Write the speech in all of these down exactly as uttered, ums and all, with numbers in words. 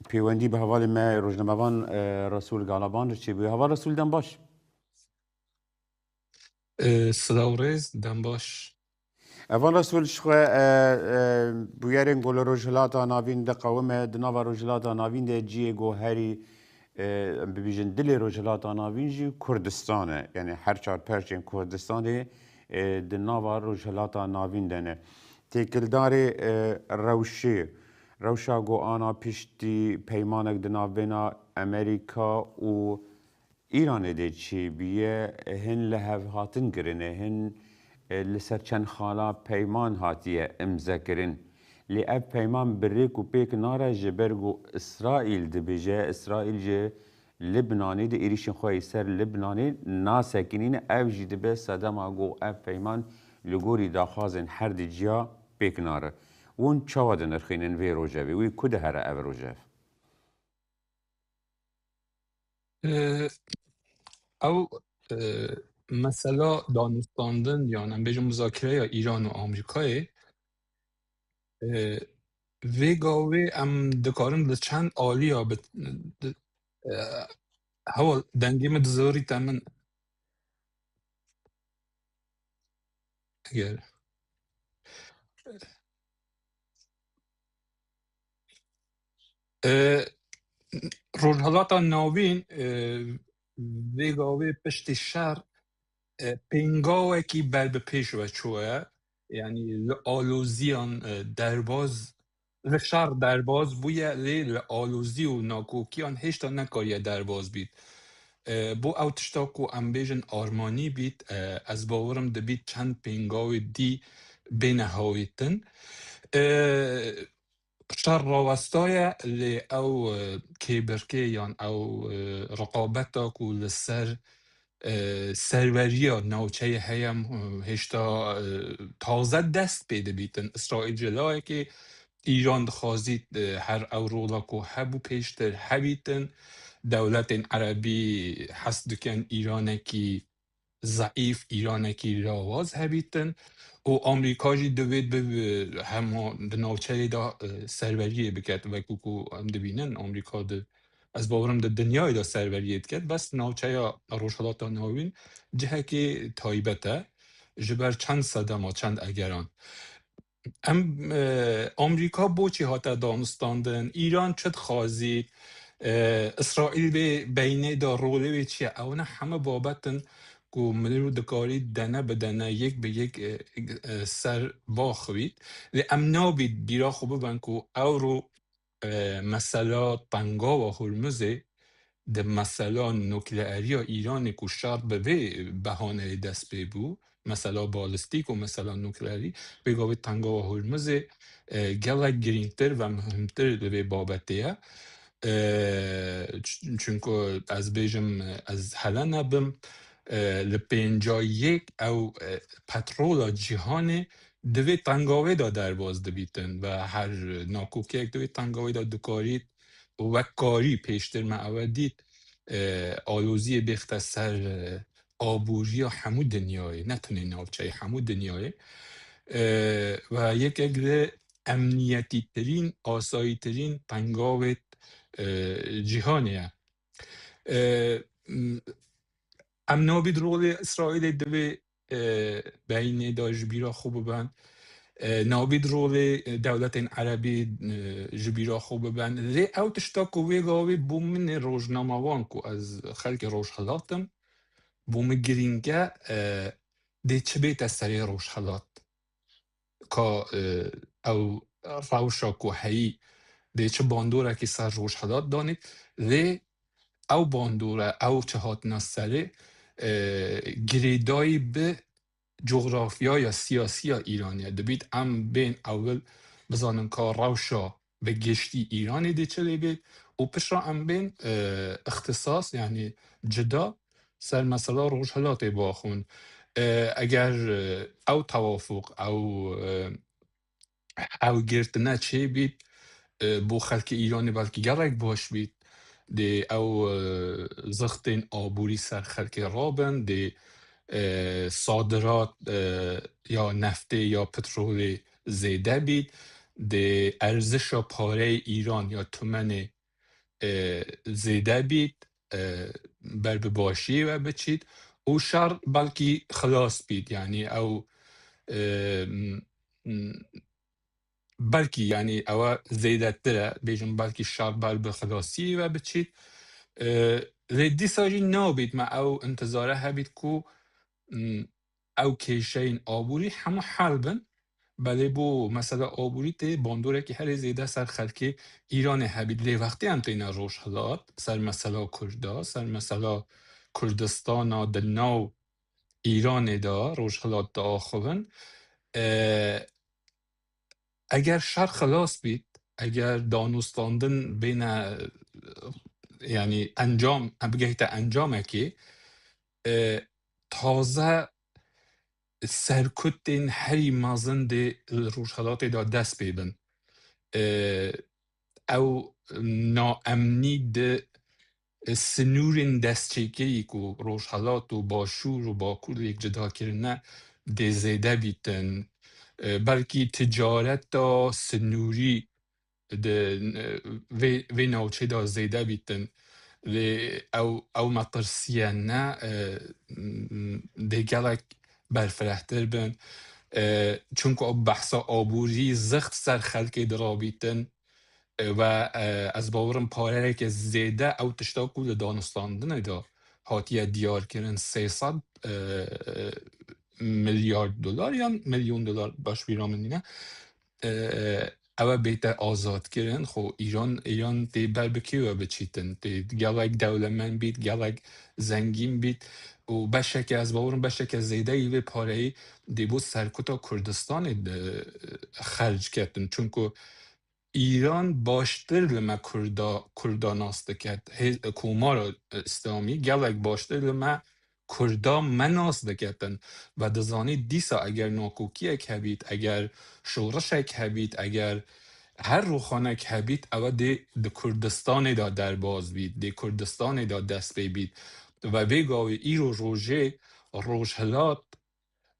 pêwendî bi hevalê me rojnamevan, e, Resûl Galaban re çêbûye. Heval Resûl, dem baş. E, silav û rêz, dem baş. Heval Resûl, ji xwe, e, e, bûyerên ku li Rojhilata Navîn diqewime, di nava Rojhilata Navîn de cihê ku herî, e, em bibêjin dilê Rojhilata Navîn jî Kurdistan e. Yani her çar perçên Kurdistanê, e, di nava Rojhilata Navîn de ne. Têkildarê, e, rewşê, rewşa ku ana piştî peymanek di navbêna Amerîka û Îranê de çêbûye, hin li hev hatin kirine, hin, e, li ser çend xala peyman hatiye imze kirin. Lê ev peyman bi rêk û pêk nare, ji ber ku Îsraîl dibêje, Îsraîl ji Libnanê di êrîşên xwe yê ser Libnanê nasekinîne, ev jî dibe sedema ku ev peyman li gorî daxwazên her di ciya pêk nare. Hûn çawa dinirxînin vê rojevê? Wî ku dihere ev rojev? E, ew, e, mesela danûstandin, yan em bêjin muzakereya Îran û Amerîkayê, e, vê gavê em dikarin li çend aliya bi, di, e, heval, dengê min dizorîte min. Eger E, Rojhilata Navîn, e, vê gavê piştî şer, e, pêngawekî ber bi pêş ve çûye. Yanî li aloziyan, e, derbaz, li şer derbaz bûye, lê li alozî û nakokiyan hêşta nekariye derbaz bît. E, bo ew tişta ku em bêjin armanî bît, e, ez bawerim dibît çend pêngawê dî bêne hawîtin. E, Şer rawestaye, lê ew, e, kêbirkê yan ew, e, riqabeta ku li ser, e, serweriya navçeyê heye, e, hêşta, e, taze dest pê dibîtin. Îsraîl ji layekê, Îran dixwazît, e, her ew rola ku hebû pêştir hebîtin. Dewletên erebî hez dikin Îranekî zeîf, Îranekî lawaz hebîtin û Amerîka jî divêt bi, bi hema di navçeyê de, e, serweriyê biket. Wekî ku em dibînin, Amerîka di, ez bawerim di dinyayê de serweriyê diket. Bes navçeya Rojhilata Navîn cihekî taybet e, ji ber çend sedema, çend egeran. Em, e, Amerîka boçî hate danûstandin? Îran çi dixwazî? E, Îsraîl vê beynê de rolê wê çi ye? Ew ne heme babet in ku mirov dikarî dene bi dene, yek bi yek, e, e, ser baxivît. Lê em nabît bîra xwe biben ku ewro, e, mesela tengava Hormuzê di mesela nukleeriya Îranê ku şer bi vê behaneyê dest pê bû, mesela balistîk û mesela nukleerî, vê gavê tengava Hormuzê, e, gelek girîngtir ve muhimtir li vê babetê ye. E, ç-, çunku ez bêjim, ez hele nebim, e, li pênca yek ew, e, petrola cîhanê di vê tengavê de derbas dibîtin ve her nakokiyek di vê tengavê de dikarît û wek karî pêştir me ewe dît, e, aloziyê bêxte ser, e, aboriya hemû dinyayê, ne tenê navçeyê, hemû dinyayê. E, ve yekek li emniyetîtirîn, asayîtirîn tengavêt, e, cîhanê ye. E, m-, em nabît rolê Îsraîlê divê, e, beynê de ji bîra xwe biben. E, nabît rolê, e, dewletên erebî, e, ji bîra xwe biben. Lê ew tişta ku vê gavê bo min ê rojnamevan ku ez xelkê Rojhilat im, bo min girîng e, e, dê çi bête serê Rojhilat. Ka, e, ew rewşa ku heyî dê çi bandorekî ser Rojhilat danît, lê ew bandore, ew çi hatina serê, e, girêdayî bi cografyaya siyasiya Îranê ye. Dibît em bên ewil bizanin ka rewşa bi giştî Îranê dê çi lê bê û piştre em bên, e, îxtisas, yanî cida ser mesela Rojhilatê biaxivin. E, eger, e, ew tewafuq, ew, e, hewgirtine çêbît, e, bo xelkê Îranê belkî gelek baş bît. Dê ew, e, zixtên aborî ser xelkê rabin, dê, e, sadirat, e, ya neftê ya petrolê zêde bît, dê erzişa pareyê Îran ya tumenê e, zêde bît, e, ber bi başiyê we biçît û şer belkî xilas bît. Yanî ew, e, m-, m-, belkî, yanî ewe zêdetir e, bêjim belkî şer ber bi xilasiyê we biçît. E, lê dîsa jî nabît me ew intizare hebît ku, m, ew kêşeyên aborî hemû hel bin. Belê bo mesela aborî tê bandorekî herê zêde ser xelkê Îranê hebît. Lê wextê em têne Rojhilat, ser mesela Kurda, ser mesela Kurdistana di nav Îranê de, Rojhilat diaxivin. E, eger şer xilas bît, eger danûstandin bêne, yanî encam, bigehîte encamekê, e, taze serkutên herî mezin dê li Rojhilatê de dest pê bin. E, ew naemnî di, e, sinûrên destçêkirî ku Rojhilat û Başûr û Bakur yek cida kirine dê zêde bîtin. E, belkî ticareta sinûrî di, e, vê, vê navçê de zêde bîtin. Lê ew, ew metirsiye ne, e, m-, dê gelek berfirehtir bin. E, çunku behsa aborî zixt ser xelkê dirabîtin. E, ve, e, ez bawerim pareyeke zêde ew tişta ku li danûstandinê de hatiye diyar kirin, sê sed, e, milyar dolar yan milyon dolar, baş bîra min nîne. E, ew ê bête azadkirin, xwe Îran, Îran tê ber bi kê we biçîtin, tê gelek dewlemend bît, gelek zengîn bît û beşeke, ez bawerim beşeke zêde yî vê pareyê dê bo serkuta Kurdistanê de xerc ketin. Çunku Îran baştir li me Kurda, Kurda nas diket. Hê-, Komara Îslamî gelek baştir li me Kurda me nas diketin. Ve dizanî dîsa eger nakokiyek hebît, eger şorişek hebît, eger her rûxanek hebît, ewe dê di Kurdistanê de derbaz bît, dê Kurdistanê de dest pê bît. Ve vê gavê îro rojê Rojhilat,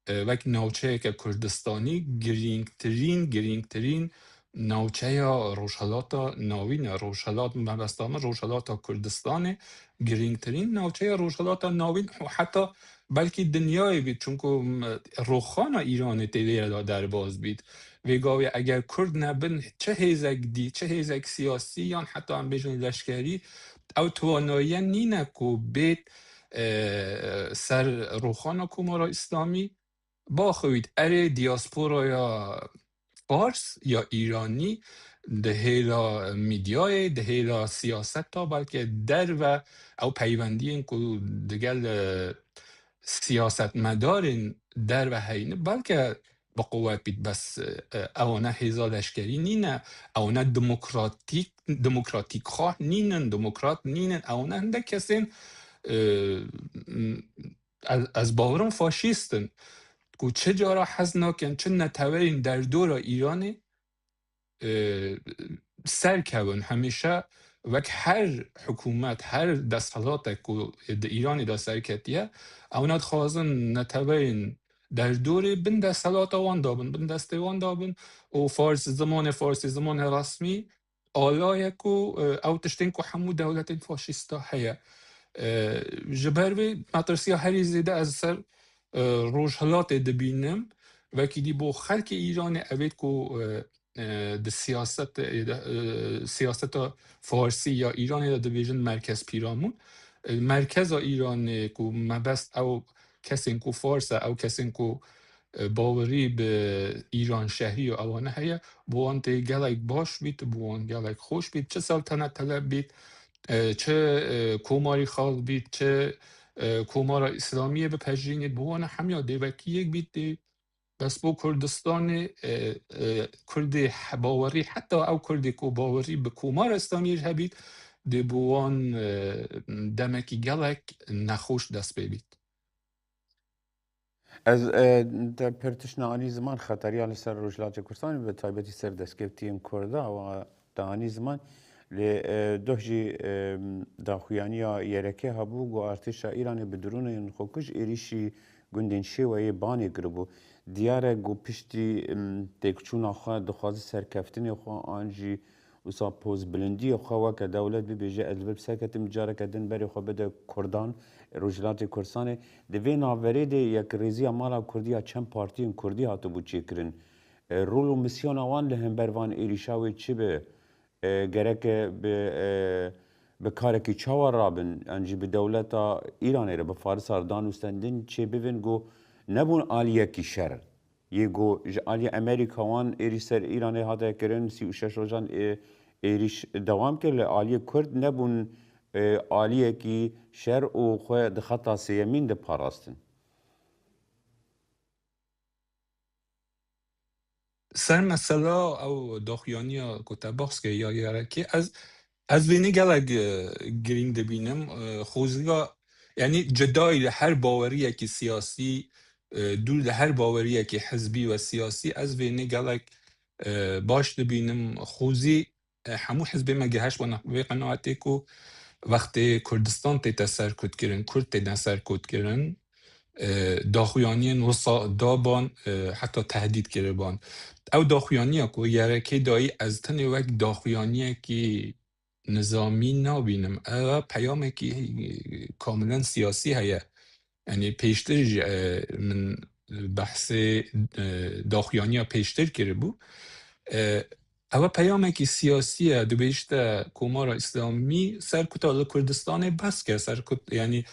e, wek navçeyeke Kurdistanî girîngtirîn, girîngtirîn navçeya Rojhilata Navîn e. Rojhilat, mebesta min Rojhilata Kurdistanê girîngtirîn navçeya Rojhilata Navîn û heta belkî dinyayê bît, çunku, m, rûxana Îranê tê lê de derbaz bît. Vê gavê eger Kurd nebin, çi hêzek dî, çi hêzek siyasî yan heta em bêjin leşkerî, ew twanayiye nîne ku bêt, e, ser rûxana Komara Îslamî, baxivît erê diasporaya Fars ya Îranî di hêla medyayê, di hêla siyaseta, belke derve ew peywendiyên ku digel, e, siyasetmedarên derve heyne, belke bi quwet bît, bes, e, ewana hêza leşkerî nîne, ewana demokratîk, demokratîkxwah nînin, demokrat nînin, ewana hindek kesên, e, m-, ez, ez bawerim faşîst in, ku çi cara hez nakin, çi neteweyên derdora Îranê, e, serkevin, hemîşe wek her hikûmet, her desthilatek ku di Îranê de serketiye, ewna dixwazin neteweyên derdorê bin desthilata wan dabin, bin destê wan dabin û fars, zimanê farsî, zimanê resmî, ala ye ku, e, ew tiştên ku hemû dewletên faşîsta heye. E, ji ber vê metirsiya herî zêde ez ser, e, Rojhilatê dibînim. Wekî dî bo xelkê Îranê evêt ku, e, e, di siyaset, e, de, e, siyaseta Farsî ya Îranê de dibêjin Merkez Pîramûn. E, merkeza Îranê ku mebest ew kesên ku Fars e, ew kesên ku, e, bawerî bi Îran şehrî û ewane heye, bo wan tê gelek baş bît, bo wan gelek xweş bît, çi seltenet teleb bît, e, çi, e, komarî xal bît, çi, e, komara Îslamiyê bipejirînît, bo wan hemiya dê wekî yek bît, dê bes bo Kurdistanê, e, e, Kurdê he-, bawerî, heta ew Kurdê ku bawerî bi Komara Îslamiyê jî hebît, dê bo wan, e, demekî gelek nexweş dest pê bît. Ez, e, te pir tişt neanî ziman, xeteriya li ser Rojhilatê Kurdistanê, bi taybetî ser destkeftiyên Kurda, ewa te anî ziman. Lê, e, doh jî, e, daxuyaniya Y R K hebû, got artêşa Îranê bi dronên xwekûj êrîşî gundên Şêweyê Banê kiribû. Diyar e, got piştî, em, têkçûna xwe dixwaze serkeftinê xwe an jî wisa pozbilindiyê xwe weke dewlet bibêje, ez li vir bi ser ketim, careke din berê xwe bide Kurdan, Rojhilatê Kurdistanê. Di vê navberê de yekrêziya mala Kurdî ya çend partiyên Kurdî hatibû çêkirin. E, rol û misyona wan li hember van êrîşa wê çi be? E, gereke bi, e, bi karekî çawa rabin? An jî bi dewleta Îranê re, bi Farisa re danûstendin çêbibin ku nebûn aliyekî şer. Yê ku ji aliyê Amerîka wan êrîş ser Îranê hate kirin, sî û şeş rojan ê-, êrîş dewam kir, li aliyê Kurd nebûn, e, aliyekî şer û xwe di xeta sêyemîn de parastin. Ser mesela ew daxuyaniya ku te behs kir ya gerekê, ez, ez vênê gelek, e, girîng dibînim. E, xwezîya, yanî cudayî li her baweriyekî siyasî, e, dûr li her baweriyekî hizbî ve siyasî, ez vênê gelek, e, baş dibînim. Xwezî, e, hemû hizbê me gihişt vana-, vê qenaetê ku wextê Kurdistan tête serkutkirin, Kurd têne serkutkirin, e, daxuyaniyên wisa daban, e, heta tehdîd kiriban. Ew daxuyaniya ku yerekê dayî, ez tenê wek daxuyaniyekî nizamî nabînim. Ew peyamekî, e, kamilen siyasî heye. Yanî pêştir jî, e, min behsê, e, daxuyaniya pêştir kiribû. E, ew peyamekî siyasî ye, dibêjte Komara Îslamî serkuta li Kurdistanê bes ke, serkut, yanî,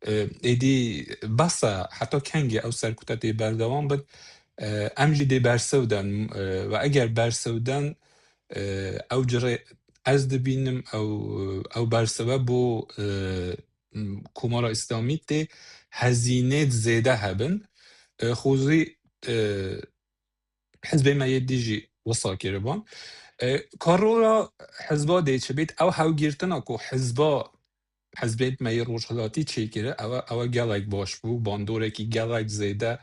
e, êdî bes e, heta kengê ew serkuta tê berdewam bin? E, em jî dê bersiv den, e, ve eger bersiv den, e, ew cirê ez dibînim, ew, ew bersive bo, e, Komara Îslamî tê hezînê zêde hebin. E, xwezî, e, hizbê me yê dî jî wisa kiriban. E, ka rola hizba dê çi bît, ew hewgirtina ku hizba, hizbên me yê rojhilatî çêkiri, ew, ew gelek baş bû, bandorekî gelek zêde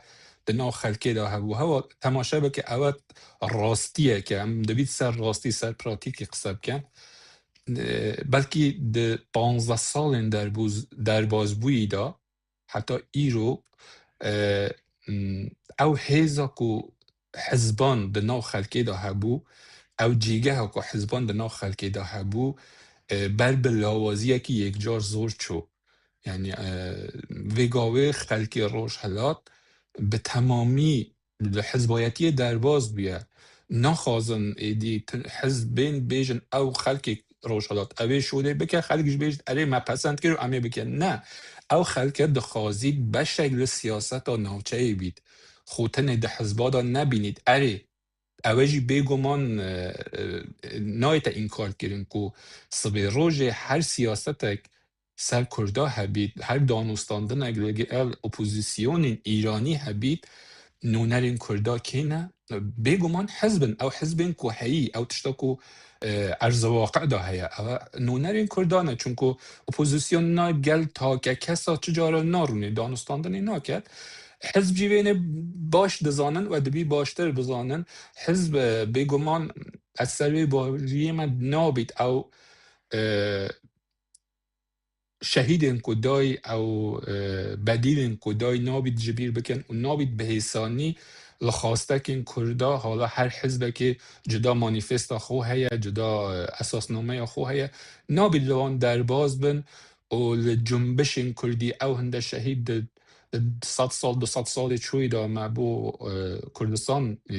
di nav xelkê de hebû. Hewa temaşe bike, ew rastiyeke, em dibît ser rastî, ser pratîkî qise bikin. E, belkî di panzdeh salên derbûz-, derbazbûyî de heta îro, e, m, ew hêza ku hizban di nav xelkê de hebû, ew cîgeha ku hizban di nav xelkê de hebû, e, ber bi lawaziyekî yekcar zor çû. Yanî, e, vê gavê xelkê Rojhilat bi temamî li hizbayetiyê derbaz bûye. Naxwazin êdî tu-, hizbên bêjin ew xelkê Rojhilat, ew ê şûdê bike, xelk jî bêjin erê me pesend kir û em ê bikin. Ne. Ew xelke dixwazît beşek li siyaseta navçeyê bît. Xwe tenê di hizba de nebînît. Erê, ew ê jî bêguman, e, e, nayête înkar kirin ku sibê rojê her siyasetek ser Kurda hebît, her danûstandinek li gel opozîsyonên Îranî hebît, nûnerên Kurda kê ne? Bêguman hizb in, ew hizbên ku heyî, ew tişta ku, e, erzewaqe de heye, ew nûnerên Kurda ne. Çunku opozîsyona gel take kesa çi cara narûnê, danûstandinê naket. Hizb jî vênê baş dizanin we dibî baştir bizanin. Hizb, e, bêguman ez ser wê baweriyê me nabît ew, e, şehîdên ku dayî ew, e, bedîlên ku dayî nabît ji bîr bikin û nabît bi hêsanî li xwastekên Kurda, hala her hizbekê cuda manîfesta xwe heye, cuda, e, esasnameya xwe heye, nabît li wan derbaz bin û li cumbişên Kurdî ew hinde şehîd di, di sed sal, du sed salê çûyî de me bo, e, Kurdistan, e,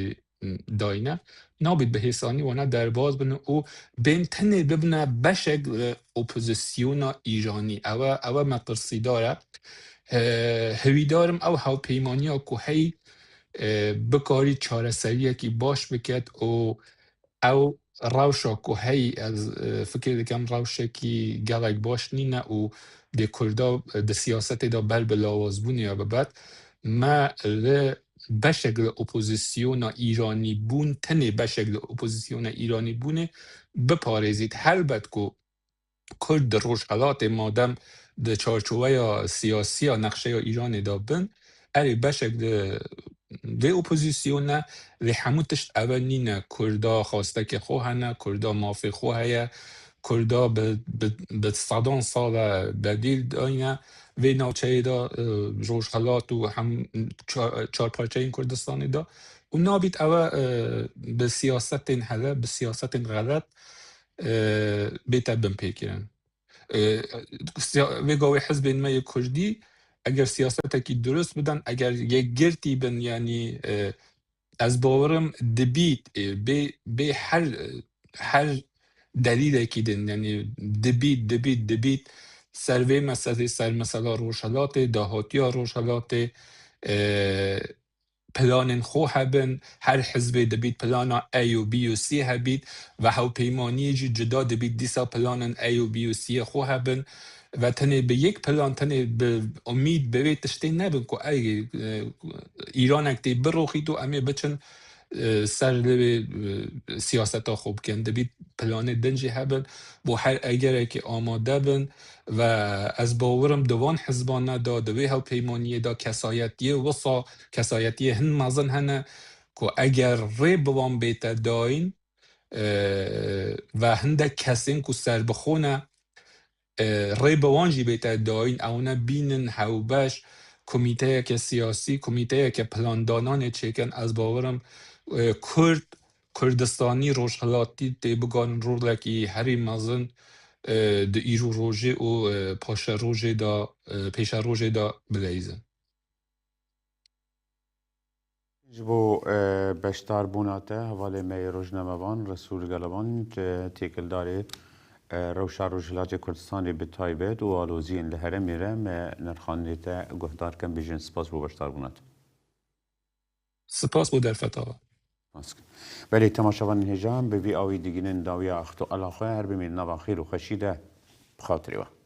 dayîne, nabît bi hêsanî wana derbaz bin û bên tenê bibine beşek li opozîsyona Îranî. Ew e, ew e metirsîdar e. He-, hêvîdar im ew hevpeymaniya ku hey, e, bikarî çareseriyekî baş biket û ew rewşa ku hey, ez, e, fikir dikim rewşekî gelek baş nîne û dê Kurda, e, di siyasetê de ber bi lawazbûnê ya bibet. Me li beşek li opozîsyona Îranî bûn, tenê beşek li opozîsyona Îranî bûnê biparêzît. Helbet ku Kurd di Rojhelatê madem di çarçoveya siyasiya nexşeya Îranê de bin, erê beşek li vê opozîsyone, lê hemû tişt ev nîne. Kurda xwastekê xwe hene, Kurda mafê xwe heye, Kurda bi, bi, bi sedan sal e bedîl dayne vê navçeyê de, e, Rojhelat û hem çar, çar parçeyên Kurdistanê de û nabît ew e, bi siyasetên hele, bi siyasetên xelet, e, bête binpêkirin. E, siya-, vê gavê hizbên me yê Kurdî eger siyasetekî durust bidin, eger yekgirtî bin, yanî, e, ez bawerim dibît, e, bê, bê her, her delîlekî din, yanî dibît, dibît, dibît ser vê meselê, ser mesela Rojhilatê, dahatiya Rojhilatê, e, planên xwe hebin, her hizbê dibît plana A û B û C hebît ve hewpeymaniyê jî cuda dibît, dîsa planên A û B û C yê xwe hebin ve tenê bi yek plan, tenê bi umîd bi vê tiştê nebin ku ey, e, Îranek tê biroxît û em ê biçin, e, ser li vê, e, siyaseta xwe bikin. Dibît planê din jî hebin, bo her egerekê amade bin ve ez bawerim di van hizbane de, di vê hewpeymaniyê de kesayetiyê wisa, kesayetiyê hin mezin hene ku eger rê bi wan bête dayîn, e, ve hindek kesên ku serbixwe ne, e, rê bi wan jî bête dayîn, ewne bînin hewbeş, komîteyeke siyasî, komîteyeke plandananê çêkin, ez bawerim, e, Kurd, Kurdistanî, Rojhilatî tê bigarin rolekî herî mezin, e, di îro rojê û, e, paşerojê de, e, pêşerojê de bileyzin. Ji bo, e, beşdarbûna te, hevalê me yê rojnamevan Resûl Galaban, te-, têkildarê, e, rewşa Rojhilatê Kurdistanê bi taybet û aloziyên li herêmê re me nirxandinê te guhdar kin, bêjin spas bo beşdarbûna te. Spas bo derfeta we. Spas. Belê, temaşevanên hêja, bi vî awî digihînin dawiya axtoqala xwe, her bimînin nava xêr û xweşî de, bi xatirê we.